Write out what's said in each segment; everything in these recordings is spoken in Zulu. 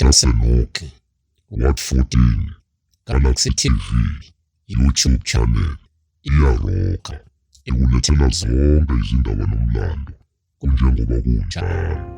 ITasenoke, Ward 14, Galaxy TV, YouTube channel, iyaroka, ikulethela zonke izindaba nomlando kunjengoba kunjalo.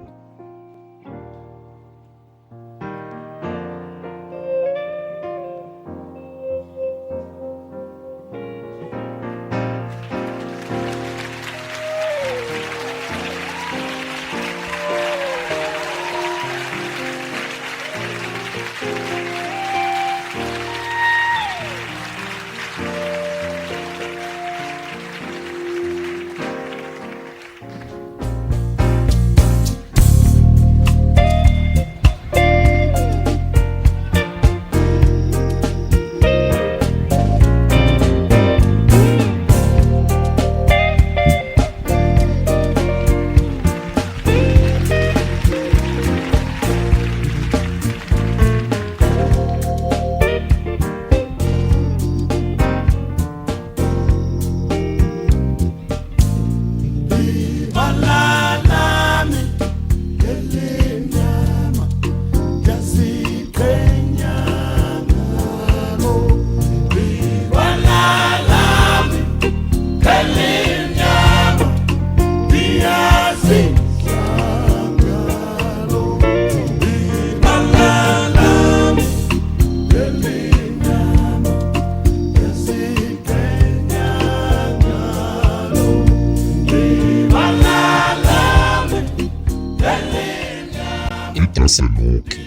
ITasenoke,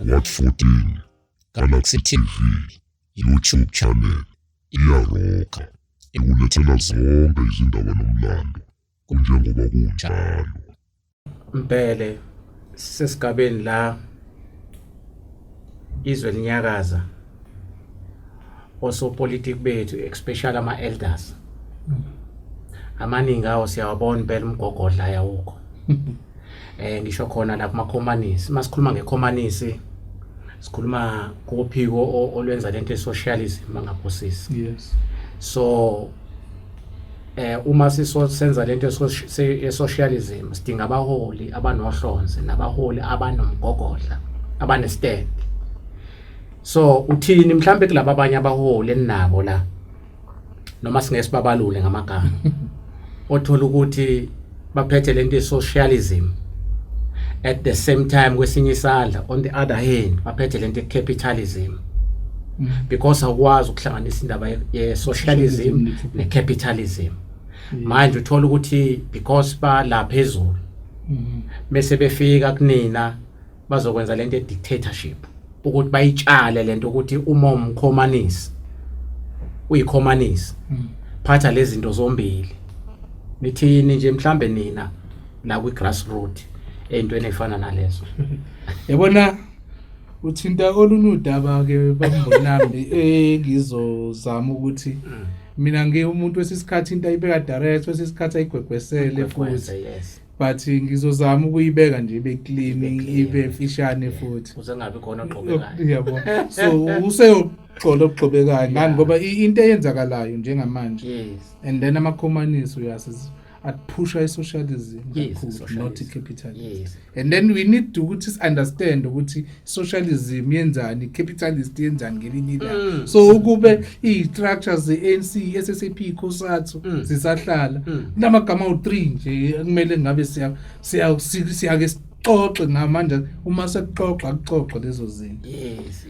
Ward 14, Galaxy TV, YouTube channel, iyaroka, ikulethela zonke izindaba nomlando kunjengoba kunjalo. Mbhele sisesigabeni la izwe linyakaza osopolitiki bethu especially ama elders amaningi awo siyawabona impela umgogodla ayawukho eh ngisho khona la kumakhomanisi masikhuluma ngekhomanisi sikhuluma kophiko olwenza lento esocialism mangaphosisi. Yes. So uma sisenza lento ye-socialism sidinga abaholi abanohlonze nabaholi abanomgogodla abanestand. So uthini mhlambe kulaba abanye abaholi eninabo la, noma singeke sibabalule ngamagama, othola ukuthi baphethe lento ye-socialism at the same time kwesinye isandla, on the other hand, baphethe lento ye-capitalism, because awukwazi ukuhlanganisa indaba ye-socialism ne-capitalism. Manje uthola ukuthi because bala phezulu, bese befika kunina bazokwenza lento ye-dictatorship, ukuthi bayitshale lento ukuthi uma umkhomanisi uyikhomanisi, phatha lezi zinto zombili. Nithini nje mhlambe nina la kwi-grassroot ey'ntweni ey'fana nalezo? Yabona, uthinta olunye udaba ke bambonambi engizozama ukuthi mina ngiwumuntu wesisikhathi into ayibeka direct, wesisikhathi ayigwegwesele futhi. But ngizozama ukuyibeka nje ibe clean, Ibe clean. ibe fishane futhi. Kuze kungabi khona ogxobekayo. Yabo, so useyoxola okugxobekayo ngani, ngoba into eyenzakalayo njengamanje and then amakhomanisi uyasi aphusha i-socialism kakhulu, not socialism. I-capitalism. And then we need ukuthi si-understand ukuthi socialism yenzani, capitalist yenzani ngelinye ilanga. So ukube iy'structures ze-ANC, SSAP, COSATU zisahlala, kunamagama awu-3 nje ekumele ngabe siyake sixoxe ngamanje. Uma sekuxoxa, kuxoxe lezo zinto.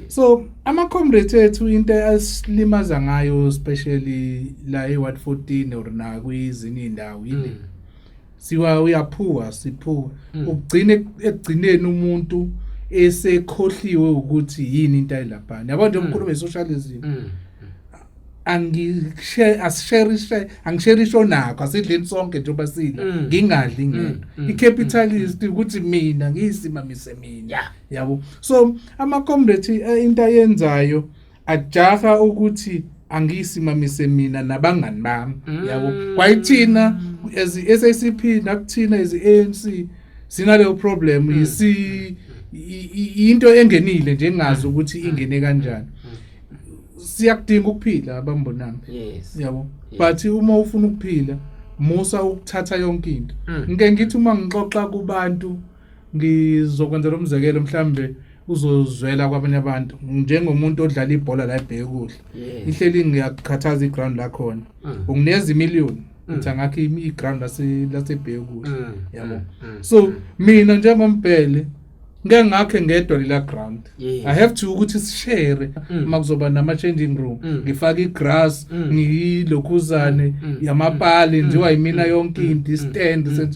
So ama-comrades ethu, into asilimaza ngayo, especially la e-ward 14 or na kwezinye iy'ndawo, yile siwa uyaphuwa siphuwa, ugcine ekugcineni umuntu esekhohliwe ukuthi yini into ayilaphana. Yabo nje, umkhuluma nge-socialism, angishe asisherishe angisherisho nakho, asidleni sonke njengoba sidla, ngingadli ngedwa. I-capitalist ukuthi mina ngiyisimamise mina. Yabo, so ama-comrades, into ayenzayo, ajaha ukuthi angiyisimamise mina nabangani bami, yabo. Kwayithina as i-SACP nakuthina as i-ANC sinaleyo problem. Yisi into engenile nje, engazi ukuthi ingene kanjani. Siyakudinga ukuphila, abambonami. Yabo, but uma ufuna ukuphila, musa ukuthatha yonke into. Ngike ngithi uma ngixoxa kubantu, ngizokwenza lo mzekelo mhlambe. Uzozwela kwabanye abantu, njengomuntu odlala ibhola la eBhekuhle. Ihleli ngiyakukhathaza iground la khona. Ungineza imillion uthi angakhe iground laseBhekuhle, yabo. So mina njengombhele ngeke ngakhe ngedwa lela ground. I have to ukuthi sishare. Uma kuzoba nama changing room, ngifake igrass, ngiyilokhuzane yamapali, nziwa yimina yonke into, istand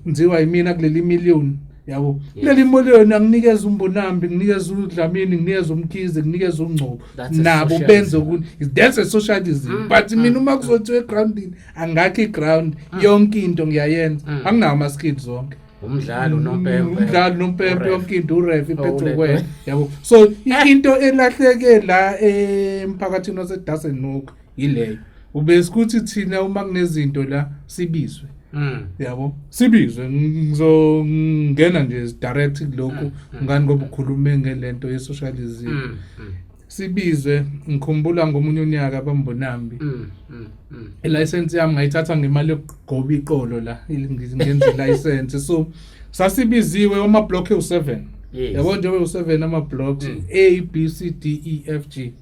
nziwa yimina kuleli million, yabo. Kuleli million anginikeza uMbonambi, nginikeza uDlamini, nginikeza uMkhize, nginikeza uNgcobo, That's a nabo socialism. Benze ukuthi that's a socialism. But mina uma kuzothiwa egroundini angakho iground, yonke into ngiyayenza, anginawo ama skills zonke. Umdlalo nompempe. Umdlalo nompempe. Uref. Yonke into, uref iphethe Oh, ukwena, yabo. So into elahleke la emphakathini waseDassenhoek yileyo, ubesikuthi thina uma kunezinto la sibizwe, yabo, sibizwe. Ngizongena nje direct kulokhu ngani, ngoba ukhulume ngelento ye-socialism. Sibizwe, ngikhumbula ngomunye unyaka bambonambi, ilicense yami ngayithatha ngemali yokugoba iqolo la, ngenza ilicense. So sasibiziwe ama-block ewu-7, yabo, njengoba ewu-7 ama-blocks, A B C D E F G.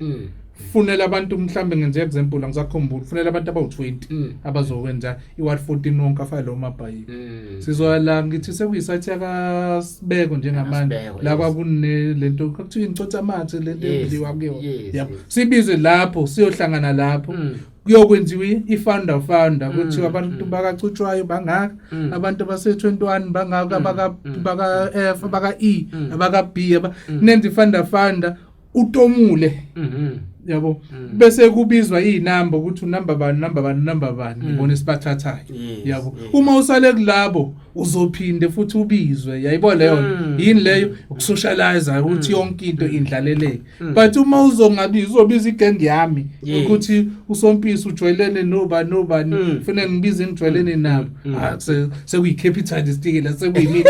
Funela abantu, mhlambe ngenze example, angisakhumbuli, funela abantu abawu-20 abazokwenza i-ward 14 wonke, afake lawo mabhayipi. Sizoya la, ngithi sekuyisathi yakaSibeko njengamanje. Yakasibeko, La yes. kwakune lento kuthiwa incotha amathe, lento edliwa kuyona, yabo. Sibize lapho, siyohlangana lapho, kuyokwenziwa i-founder founder, kuthiwa abantu bakacutshwayo bangaka, abantu abase-21 bangaka, baka F, baka E, abaka B, nenze i-founder founder, utomule, yabo. Bese kubizwa izinamba ukuthi unamba bani, namba bani, namba bani, ngibona esibathathayo, yabo. Uma usale kulabo uzophinde futhi ubizwe, yayibona leyo nto? Yini leyo? Ukusocialize, ukuthi yonke into indlaleleke. But uma uzongabiza, uzobiza igang yami, ukuthi uSompisi ujwayelene nobani nobani, kufanele ngibize ngijwayelene nabo. Ah, sekuyi-capitalist ke la, sekuyimina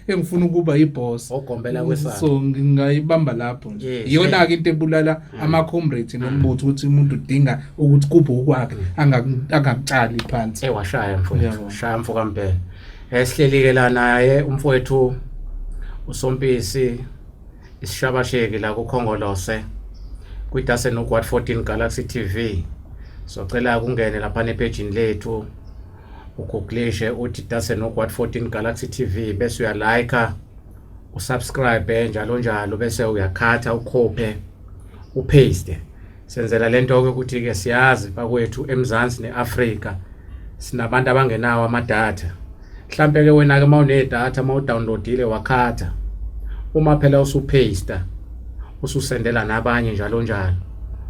engifuna ukuba iboss. Ogombela kwesakhe. So ngingayibamba lapho nje. Iyona ke into ebulala ama-comrades nombutho, ukuthi umuntu udinga ukuthi kube okwakhe, angakutshali phansi. Ewashaya mfowethu. Yabo. Shaya mfo kaMpela. Sihleli ke la naye umfowethu uSompisi isishabasheki la kuKhongolose kwiDassenhoek Ward 14 Galaxy TV. Socela kungene lapha nepagini lethu, ugooglishe uthi Dassenhoek Ward 14 Galaxy TV, bese uyalike, usubscribe, njalo njalo, bese uyakhatha, ukhophe, upaste. Senzela lento ke ukuthi ke siyazi bakwethu eMzansi neAfrika sinabantu abangenawo amadatha. Mhlambe ke wena ke mawunedatha, mawudownloadile wakhatha, uma phela usupaste, ususendela nabanye, njalo njalo,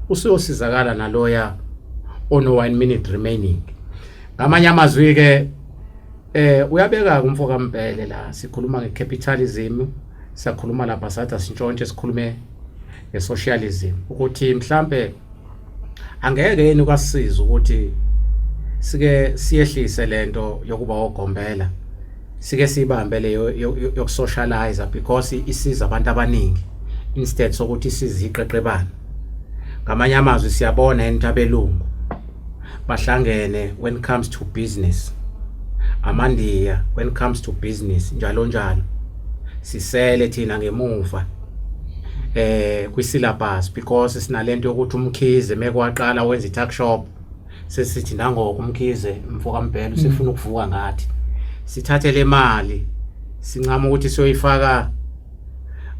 usuyosizakala naloya ono 1 minute remaining. Ngamanye amazwi ke, uyabeka kumfo kaMpele la, sikhuluma ngecapitalism, siyakhuluma lapha, sathi asintshontshe sikhulume ngesocialism, ukuthi mhlambe angeke yini kwasisiza ukuthi sike siyehlise lento yokuba ogombela, sike sibambe leyo yokusocialize, because isiza abantu abaningi instead sokuthi isize iqeqebana. Ngamanye amazwi, siyabona into abelungu bahlangene when it comes to business, amandiya when it comes to business, njalo njalo, sisele thina ngemuva kwi-syllabus, because sinalento yokuthi uMkhize mekwaqala wenza i-tuck shop, sesithi nangoko uMkhize mfo kaMbhele usefuna ukuvuka ngathi. Sithathe le mali, sincama ukuthi siyoyifaka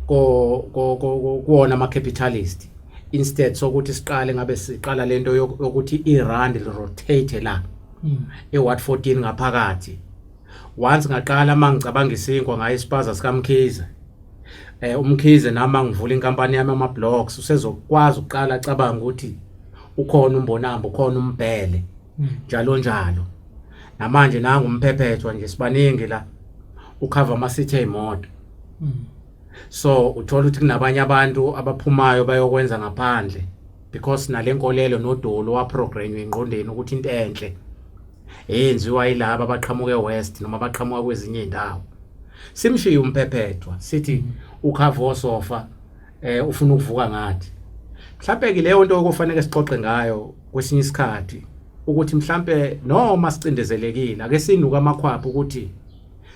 ko kuwona ama capitalist, instead sokuthi siqale ngabe siqala lento yokuthi irand lirotate la eWard 14 ngaphakathi. Once ngaqala mangicabanga isinkwa ngaye ispaza sikaMkhize, uMkhize nami angivula inkampani yami ama blocks, usezokwazi ukuqala acabanga ukuthi ukhona uMbonambi, ukhona uMbhele, njalo njalo. Namanje nanga uMphephethwa nje, sibaningi la ucover ama city eyimoto. So uthola ukuthi kunabanye abantu abaphumayo bayokwenza ngaphandle, because nale nkolelo nodolo waprogramwe engqondweni ukuthi into enhle eyenziwa yilaba abaqhamuka eWest noma abaqhamuka kwezinye indawo. Simshiye uMphephethwa, sithi ukhava sofa, ufuna ukuvuka ngathi. Mhlawumbe ke leyo nto kufanele sixoxe ngayo kwesinye isikhathi, ukuthi mhlambe noma sicindezelekile ake sinuka amakhwapha ukuthi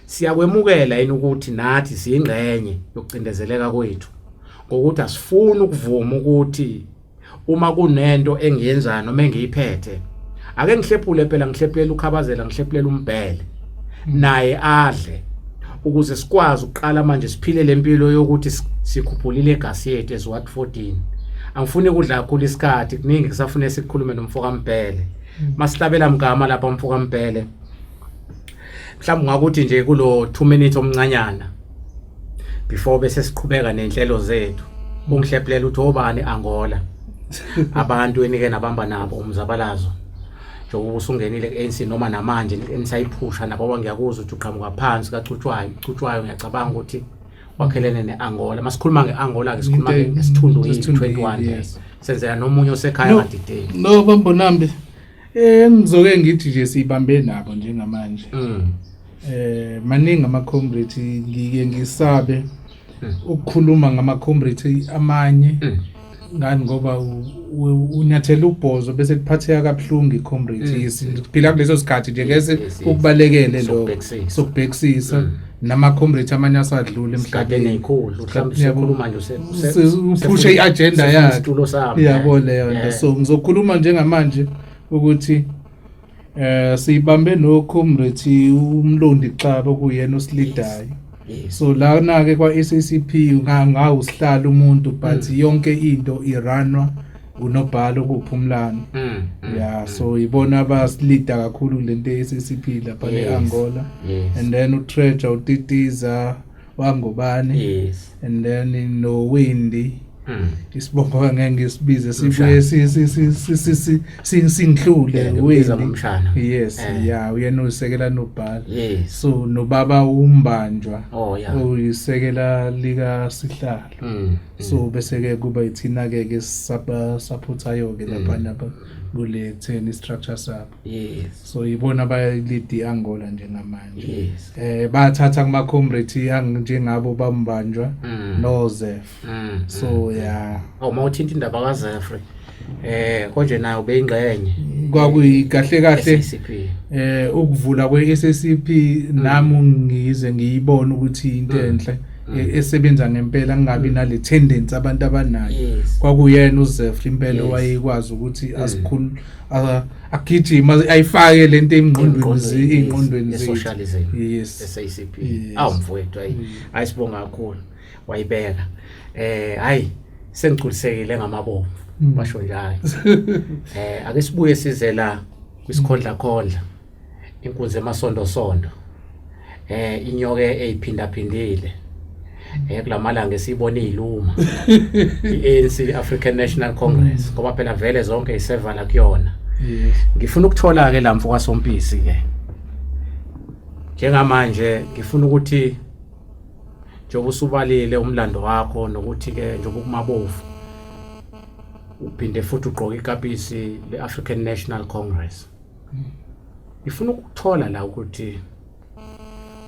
siyakwemukela yini ukuthi nathi siyingxenye yokucindezeleka kwethu. Ngokuthi asifuni ukuvuma ukuthi uma kunento engiyenzayo noma engiyiphethe, ake ngihlephule phela, ngihlephulela uKhabazela, ngihlephulela uMbhele, naye adle, ukuze sikwazi ukuqala manje siphile lempilo yokuthi sikhuphule ilegacy yethu as Ward 14. Angifuni ukudla kakhulu isikhathi, kuningi kusafune sikhulume nomfo kaMbhele. Masihlabela mgama lapha, mfo kaMbhele, mhlawumbe ungakuthi nje kulo 2 minutes omncanyana before bese siqhubeka nenhlelo zethu, ungihlephulela uthi obani Angola abantu enike nabamba nabo umzabalazo njengoba usungenile ku-ANC noma namanje enisayiphusha nabo. Ngiyakuzwa ukuthi uqhamuka phansi kaCutshwayo. Cutshwayo ngiyacabanga ukuthi wakhelene ne-Angola. Masikhuluma nge-Angola ke, sikhuluma ngesithundu 21, senzela nomunye osekhaya ngadideki. No, bambonambi, ngizoke ngithi nje siyibambe nabo njengamanje. Maningi ama comrades, ngike ngisabe ukukhuluma ngama comrades amanye. Ngani? Ngoba unyathela ubhozo bese kuphatheka kabuhlungu i-comrade. Siphila kuleso sikhathi nje, ngeke ukubalekele lo Sokubhekisisa. Sokubhekisisa nama-comrades amanye asadlula Sigade emhlabeni. Neyikhulu mhlawumbe usekhuluma nje Uphushe i-agenda sefuna yakhe. Isitulo sami. Yabo leyo nto. So ngizokhuluma njengamanje ukuthi siyibambe no comrade uMlondi Xaba, okuyena osilidayo. So lana ke kwa SACP ngawusihlala umuntu, but yonke into iranwa unobhala okuphumlana. Yeah, so ibona abasilida kakhulu lento ye-SACP lapha le-Angola. And then uTreasure uTitiza wangobani. And then no Wendy, isibongo angeke ngisibize, sibuye singihlule. Ngimbiza Wendy. ngomshana. Yes. Yeah, uyena usekela nobhala. So nobaba umbanjwa Oh yeah. uyisekela lika sihlalo. So bese ke kuba ithina ke ke saba supportayo ke lapha lapha kule 10 structure sabo. So ibona bayalead iAngola njengamanje. Bathatha kuma comrades njengabo bambanjwa noZef. So yeah. Oh, mawuthinta indaba kaZefri, konje nayo beyingxenye Kwakuyi kahle kahle SACP. Ukuvula kwe-SACP nami ngize ngiyibone ukuthi into enhle esebenza ngempela, kungabi nale tendency abantu abanayo. Kwakuyena uZefri impela owayekwazi ukuthi asikhulu agijima ayifake lento emngqondweni ey'ngqondweni zethu. Socialism. Yes. SACP. Yes. Awu mfowethu, hayi, ayisibonga kakhulu, wayibeka. Hayi, sengigculisekile ngamabomvu, basho njalo. Ake sibuye size la kwisikhondla khondla, inkunzi emasondo sondo, inyoke eyiphindaphindile kulamalanga esiyibona iziluma, iANC, African National Congress, ngoba phela vele zonke isevala kuyona. Ngifuna ukuthola ke la, mfo kaSompisi ke, njengamanje ngifuna ukuthi njengoba usubalile umlando wakho nokuthi ke njengoba ukumabovu uphinde futhi ugqoke ikapisi le-African National Congress, ngifuna ukuthola la ukuthi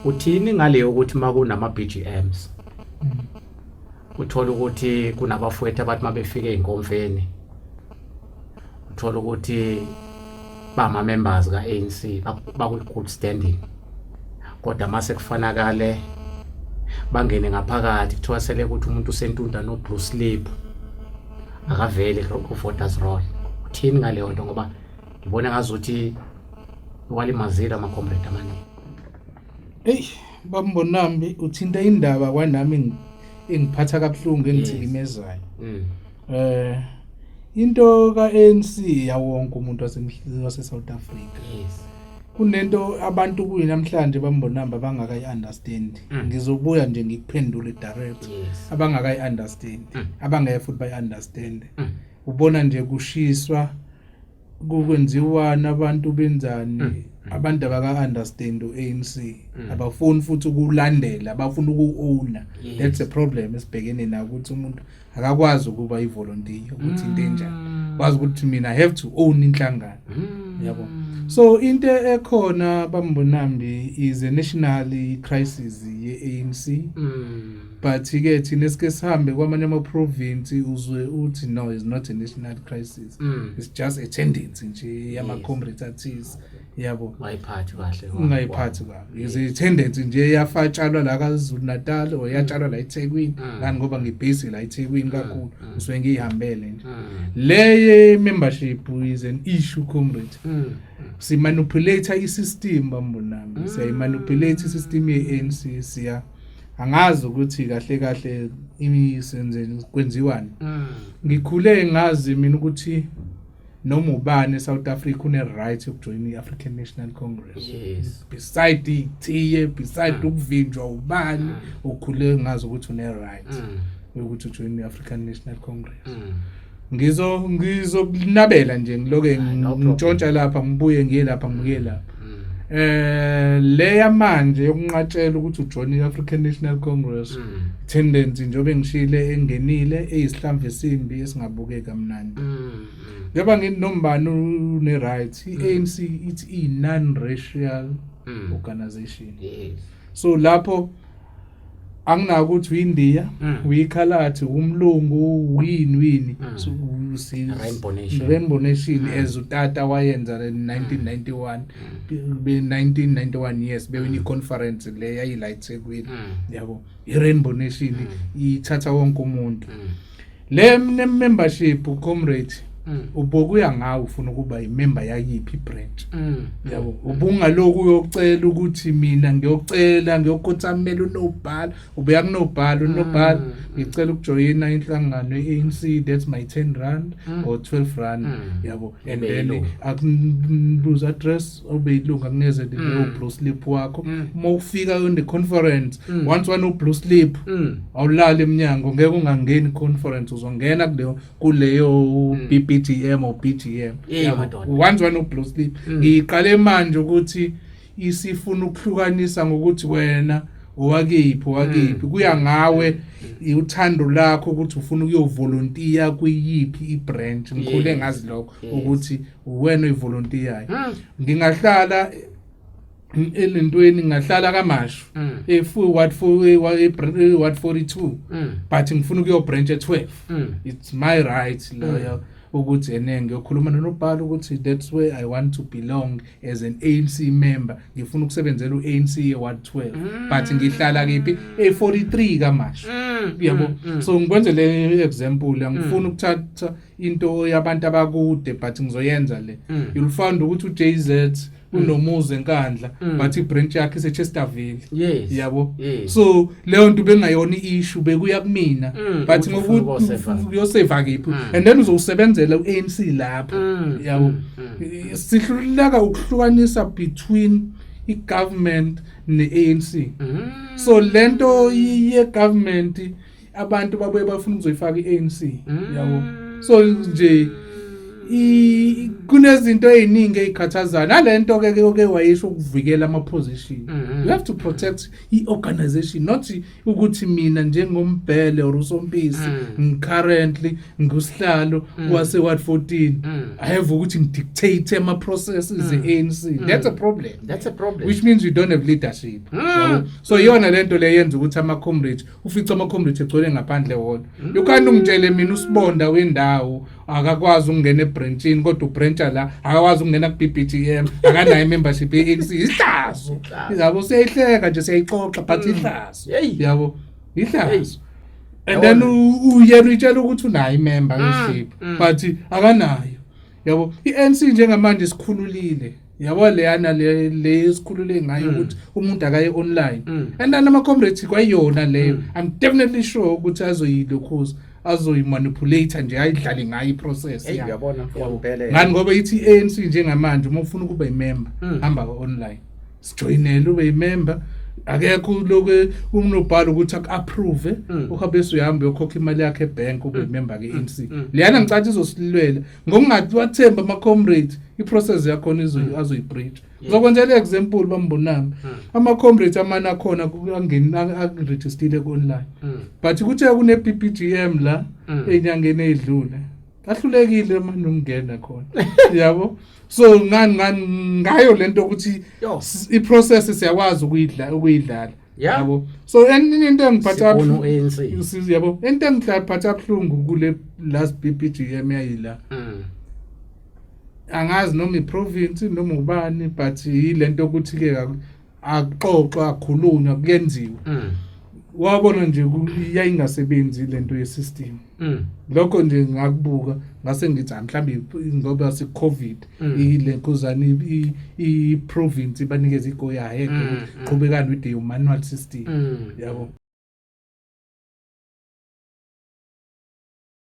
uthini ngale yokuthi makunama BGMs, uthola ukuthi kunabafowethu abathi mabefika ey'nkomfeni, uthola ukuthi bama members ka-ANC, bakwi good standing, kodwa mase kufanakale bangene ngaphakathi, kuthiwa sele ukuthi umuntu usentunta no blue slip, akaveli ku voters roll. Uthini ngaleyo nto? Ngoba ngibona ngazuthi walimazile ama-comrade amaningi. Eyi, bambonambi, uthinta indaba kwanami engiphatha kabuhlungu, engithikimezayo. Into ka-ANC yawonke umuntu wase South Africa. Kunento abantu kuyinamhlanje, bambonamba, abangakayi-understand. Ngizobuya nje ngikuphendule direct. Abangakayi-understand, abangeke futhi bayi-understand. Ubona nje kushiswa, kukwenziwana, abantu benzani, abantu abaka-understand u-ANC, abafuni futhi ukulandela, abafuna uku-owna. That's a problem esibhekene nayo, ukuthi umuntu akakwazi ukuba i-volunteer, ukuthi into enjani, wazi ukuthi mina I have to own inhlangano, yabo. So into ekhona, bambonambi, is a national crisis ye-ANC. But ke thina sike sihambe kwamanye ama-province, uzwe uthi, "No, it's not a national crisis." It's just a tendency nje yama-comrades athize, yabo. Ungayiphathi kahle. Ungayiphathi kabi, is a tendency nje yafatshalwa la kaZulu Natal or yatshalwa la eThekwini. Ngani? Ngoba ngibusy la eThekwini kakhulu, ngisuke ngiyihambele nje. Le membership is an issue, comrade. Simanipulate i-system, bambonami, siyayimanipulate i-system ye-ANC. Siya angazi ukuthi kahle kahle imisenze kwenziwani. Ngikhule ngazi mina ukuthi noma ubani eSouth Africa une right yokujoin i-African National Congress. Beside ithiye, beside ukuvinjwa ubani, ukhule ngazi ukuthi une right yokuthi ujoin i-African National Congress. Ngizokunabela nje, ngiloke Ah, no problem. ngintshontsha lapha, ngibuye ngiye lapha, ngibuye lapha. Le yamanje yokunqatshela ukuthi ujoin i-African National Congress, tendency njengoba ngishile engenile eyisihlamvu esimbi esingabukeki kamnandi. Njengoba ngithi nombani une right, i-ANC ithi i non racial organization. So lapho anginako ukuthi uyindiya, uyikhaladi, umlungu, uyini wini. So Rainbow Nation. Rainbow Nation, as utata wayenza in 1991, be 1991, yes, bewina i-conference le yayila eThekwini. Yabo, i-Rainbow Nation ithatha wonke umuntu. Le membership, comrade, ubokuya ngawe ufuna ukuba imember yayiphi branch. Yabo, ubungaloku uyocela ukuthi mina ngiyocela ngiyokothamela unobhala, ubuya kunobhala, unobhala, "Ngicela ukujoyina inhlangano ye-ANC, that's my 10 rand or 12 rand." Yabo, and Ube then yilungu. akubuza address, ube yilungu, akunikeze leyo blue slip wakho. Uma ufika on the conference, once wano blue slip, awulali eminyango, ngeke ungangeni conference, uzongena kuleyo BBGM or BGM. Eh, Yabo, madoda. once wano blue slip. Ngiqale manje ukuthi isifuna ukuhlukanisa ngokuthi wena owakiphi, owakiphi, kuya ngawe uthando lakho ukuthi ufuna ukuyovolontiya kwiyiphi ibranch. Ngikhule ngazi lokho ukuthi uwena oyivolontiyayo. Ngingahlala elentweni, ngingahlala kaMashu, efu ward 4, ward 42, but ngifuna ukuyo branch e12. It's my right leyo ukuthi ene ngiyokhuluma nonobhala ukuthi that's where I want to belong as an ANC member, ngifuna ukusebenzela uANC ward 12, but ngihlala kephi? E43 kaMashu. Yabo, so ngikwenze le example, angifuni ukuthatha into yabantu abakude, but ngizoyenza le. You'll find ukuthi uJZ unomuzi eNkandla, but ibranch yakhe iseChesterville. Yabo. So leyo nto bengayona i-issue, bekuya kumina, but ukuthi ufuna ukuyoseva. Ngokuthi uyoseva kephi, and then uzowusebenzela u-ANC lapho. Yabo, sihluleka ukuhlukanisa between i-government ne-ANC. So lento ye-government, abantu babuye bafuna ukuzoyifaka i-ANC. Yabo, so nje kunezinto eziningi ezikhathazayo nalento ke ke wayisho ukuvikela ama position. You have to protect i-organization, not ukuthi mina njengombhele or usompisi, ngicurrently ngusihlalo wase ward 14, I have ukuthi ngidictate ama processes e-ANC. That's a problem. That's a problem. Which means you don't have leadership. Yabo, so iyona lento le yenza ukuthi ama comrades, ufice ama comrades egcwele ngaphandle wona. You can't ungitshele mina usibonda wendawo akakwazi ukungena ebranchini, kodwa ubrancha la akakwazi ukungena ku BBGM, akanayo membership ye-ANC. Ihlazo. Yabo, siyayihleka nje, siyayixoxa, but ihlazo. Hey. Yabo, ihlazo. And then uyena uyitshela ukuthi unayo i-membership, but akanayo. Yabo, i-ANC njengamanje sikhululile, yabo, leyana le esikhulule ngayo ukuthi umuntu akaye online. And then ama comrades kwayona leyo, I'm definitely sure ukuthi azoyilokhuza, azoyimanipulate nje, ayidlale ngayo iprocess. Hey, uyabona, mfowethu. Ngani? Ngoba ithi i-ANC njengamanje, uma ufuna ukuba imember, hamba online, sijoyinele, ube imember. Akekho lokho unobhala ukuthi aku-approve. Uhambe bese uyahamba uyokhokha imali yakhe ebank, ube imember ke-ANC. Leyana ngicathi izosilwela ngokungathi wathemba ama-comrades, i-process yakhona azoyi-breach. Ngizokwenzela i-example, bambonami, ama-comrades amane akhona angeni arejistile ku-online, but kuthe kune-BBGM la ey'nyangeni ey'dlule. Ahlulekile manje ukungena khona, yabo. So ngani ngani ngayo lento ukuthi Yo. I-process siyakwazi ukuyidla, ukuyidlala, yabo. So enye into engiphatha Sibona u-ANC. Yabo, into engiphatha buhlungu kule last BPGM yayila, angazi noma iprovince noma ubani, but yilento ukuthi ke akuxoxwa, akukhulunywa, kuyenziwa. Wabona nje yayingasebenzi lento yesystem. Lokho nje ngakubuka ngase ngithi, ah, mhlawumbe ngoba si-COVID, ile nkuzane i-province ibanikeza i-go ahead, qhubekani with the manual system, yabo.